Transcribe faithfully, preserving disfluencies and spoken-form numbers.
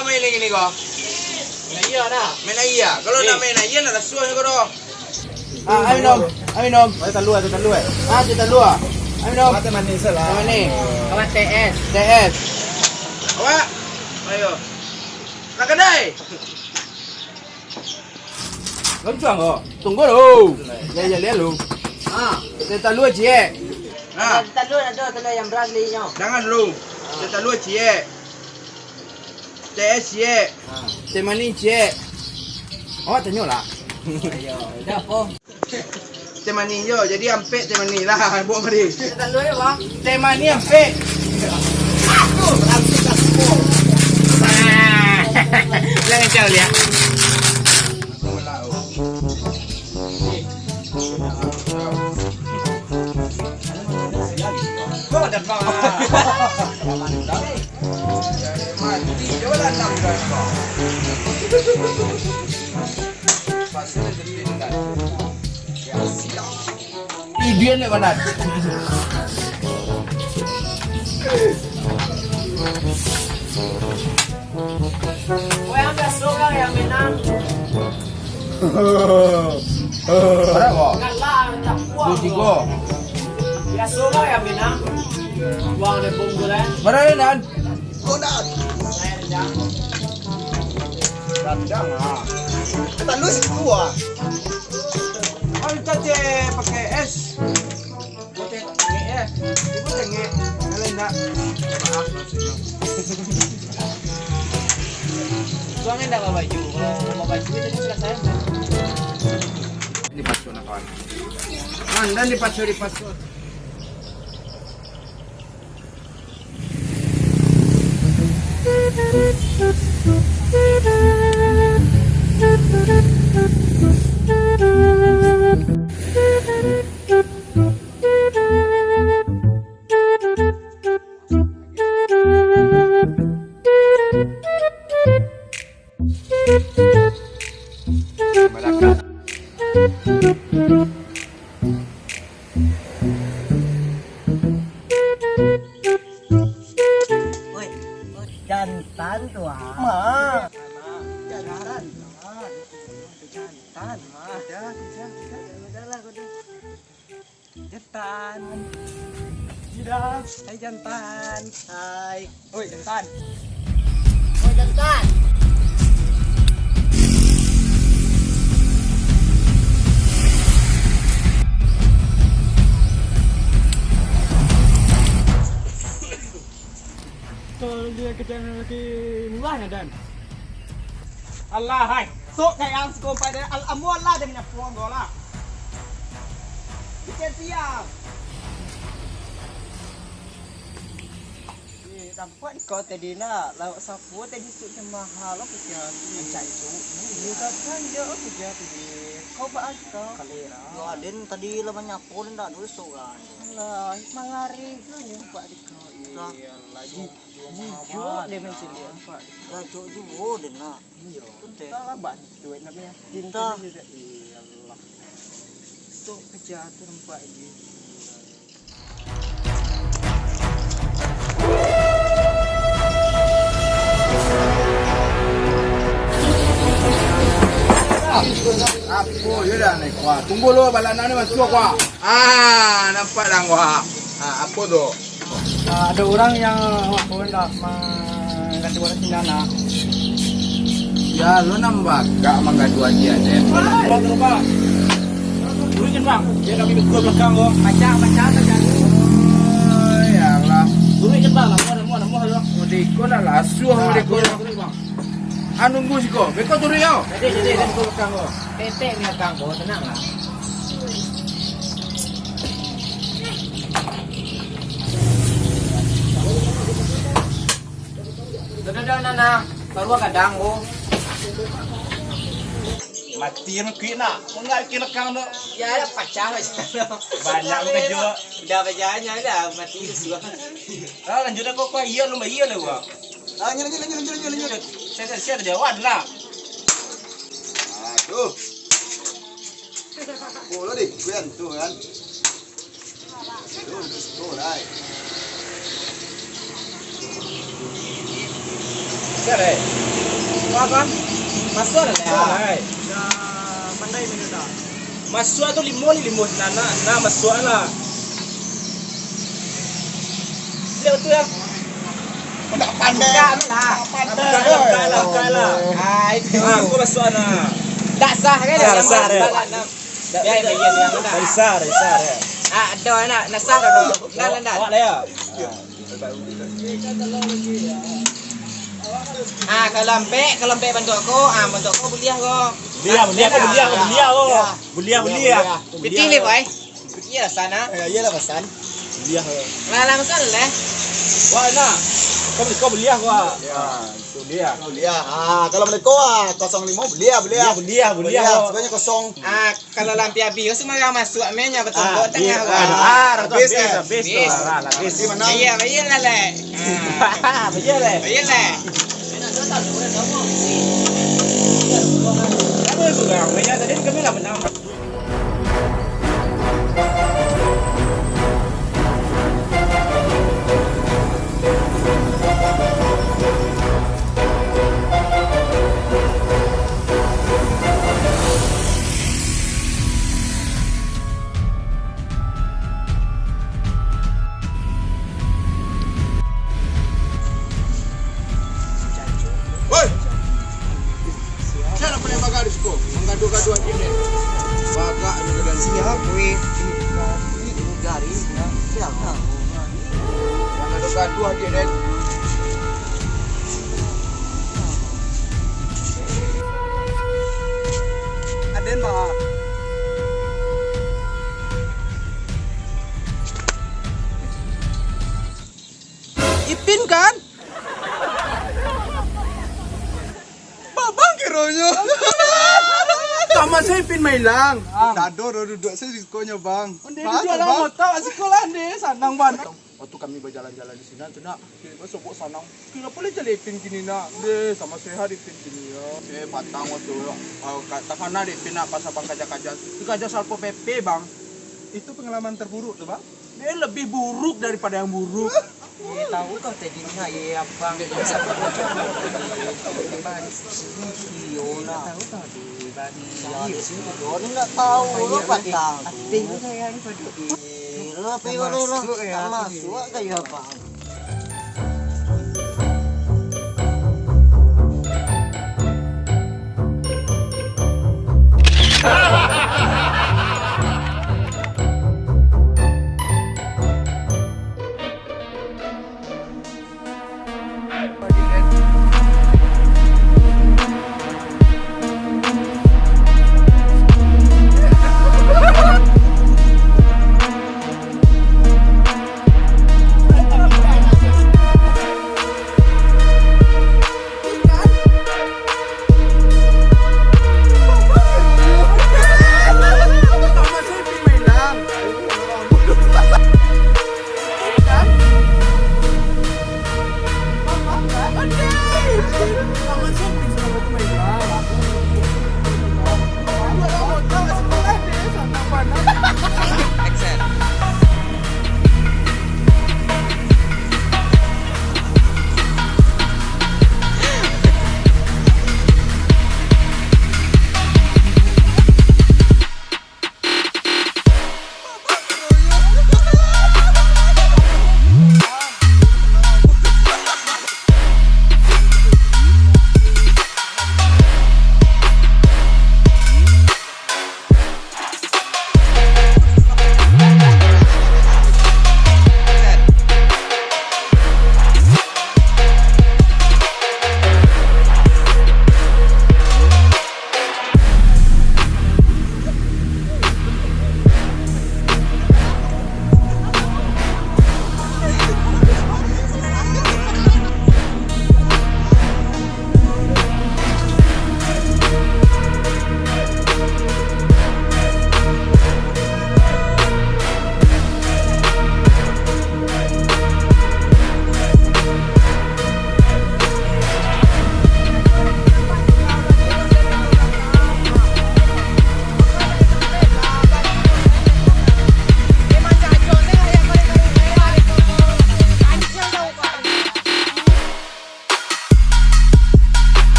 Main lagi ni ko. Main aia dah. Main aia. Kalau nak main aia, nak rasuah ko doh. Ah, ayo minum. Ayo minum. Ada talua, ada talua, eh. Ah, ada talua. Ayo minum. Awak teh manis lah. Teh manis. Awak T S. T S. Awak. Ayo. Nak kedai. Loncuang ko. Tunggu dulu. Ya, ya, lihat lu. Ah, teh talua ciek. Ah. Teh talua ado, teh talua yang beras lagi nyo. Jangan dulu. Teh talua ciek. Teh es ciek. Teh manih ciek. Awak tanyo lah. Ayo, dah apo? Teh manih jo, jadi ampek teh manih lah, buat mari. Teh talua yo, Bang. Teh manih ampek. Aduh, ampek lah semua. Jangan kau lihat. Kau dah kau. Mati jo lah enam kau. Pasal dia kan. Ya, siap. Idian ni, Konan. Weh, ambiak surang yang menang. Bara ko? Kalah, tak puas. Dua tiga. Ambiak surang yang menang. Uang dia bungkus, eh. Bara, Nan? Konan. Dandang, ah. Talua situ, ah. Kalau cacek pakai es. Bukan tengek, eh. Bukan tengek. Kalau indak, maaf maksudnya. Tuang indak bawa baju. Kalau bawa baju, itu sudah saya. Ini pacu nak kawan. Anda dipacu, dipacu. Oi, oi, jantan tu, ah. Ma. Jantan. Jantan. Udah, udah, udah, udah lah, udah. Jantan. Tidak. Hai, jantan. Hai. Oi, jantan. Oi, jantan. Kalau dia kerja lagi murah ya, Dan? Alah, hai. Sok kayak yang sekompai dia. Al-, amu Allah dia menyapu anggo lah. Ikan siang. Eh, nampak kau tadi nak, lawak sapu tadi suk je mahal, apa je tu? Macam tu. Dia kata dia, apa je tu? Kau buat apa? Kalera. Yo, Aden tadi lah banyak pun ndak duit seorang. Alah, mangarih tu ni nampak di kau. Lah. Iyalah, jujur dia macam dia nampak di kau. Lah, jujur dia nak. Iyo. Entahlah, bantuan nak meyakinkan diri. Iyalah. Sok kerja tu nampak dia. Apo yo dah naik kuah. Tunggu lo, balana ni masuak kuah. Ah, nampak dah kuah. Ah, apo tu? Ah, ado urang yang awak ko ndak manggaduah Cina nak. Ya, lo nambah gak manggaduah dia deh. Bang, bang. Duit kan, Bang? Dia kami pukul belakang ko. Pacah, pacah, pacah. Oh, ya Allah. Duit kan, Bang? Namuah, namuah, namuah lo. Mudiko nak lasuah, mudiko. Duit, Bang. Anu, nunggu siko. Beko turun yo. Jadi, jadi, dia pukul belakang ko. Tetek ni belakang ko, tenang lah. Dah, dah, dah, nah, nah. Baru gadang ko. Mati mungkin nak. Kau nggak bikin lekang tu. Ya, ya, pacah, pacah. Banyak mungkin juga. Dah pacahnya dah, mati tu sudah. Ah, lanjut dah kau, kau iya lu, iya lah gua. Ah, lanjut, lanjut, lanjut, lanjut, lanjut. Saya, saya, saya tadi awal lah. Aduh. Bola deh, kuen tu kan. Aduh, udah sepuluh dah. Siap, eh? Apa? Masuak lah. Hai. Masuak tu limo ni, limo sinan nah. Nah, masuak lah. Lihat tu ya. Ndak pandai. Ndak lah. Ndak pandai. Ndak lah, ndak lah. Ah, itu. Ah, kau masuak nah. Ndak sah kan? Ndak sah, deh. Biar, biar, biar, biar. Dari sah, dari sah, deh. Ah, ado nak, nak sah dah. Ndak, ndak, ndak. Awak lah ya. Ah, kalau ampek, kalau ampek bantuak ko, ah, bantuak ko buliah ko. Buliah, buliah ko, buliah ko, buliah ko. Buliah, buliah. Pitih leh, boy. Pitih lah sana. Eh, iyalah pasan. Buliah ko. Lah, langsung leh. Wah, enak. Kau, kau buliah ko, ah. Ya. Ah, itu buliah. Buliah. Ah, kalau mereka, ah, kosong limo, buliah, buliah. Buliah, buliah, buliah. Buliah, sebenarnya kosong. Ah, kalau lampi abih, semua masuak meh nyo, betul. Ah, tengah, ah, ah, habis, habis, habis. Habis. Ah, habis. Habis menang. Iya, iya lah, leh. Ah. Iya, leh. Iya, leh. Apa itu, Bang? Mainnya tadi kami lah menang. Woi! Sia nan paliang bagak di siko? Manggaduah-gaduah kini. Bagak di badan. Sia, weh? Dari, sia? Manggaduah-gaduah kini. Aden, Bang. Ipin, kan? Babang kironyo. Sama saya Ipin mailang. Ang. Dado ro duduk saya sikonyo, Bang. Onde duduk dalam motor, sikolah, Ande. Sanang, Bang. Waktu kami bajalan-jalan di sini, tu nak, kira sobok sanang. Kira boleh jadi Ipin kini, nak. Deh, sama sehat Ipin kini, ya. Eh, patang waktu, ah, ka-, takana deh Ipin nak pas abang kaja-kaja. Dikaja Satpol P P, Bang. Itu pengalaman terburuk tu, Bang. Dia lebih buruk daripada yang buruk. Eh, tahu kau tadi ni, hai, abang. Dia bisa bocor. Bang. Iyo, nak. Tahu kau di Bani. Iya, di sini. Kau ni nak tahu, lo patang tu. Hati tu sayang pada. Eh, lo apa yang lo, lo? Masuk, ya. Tak masuk, kayak apa?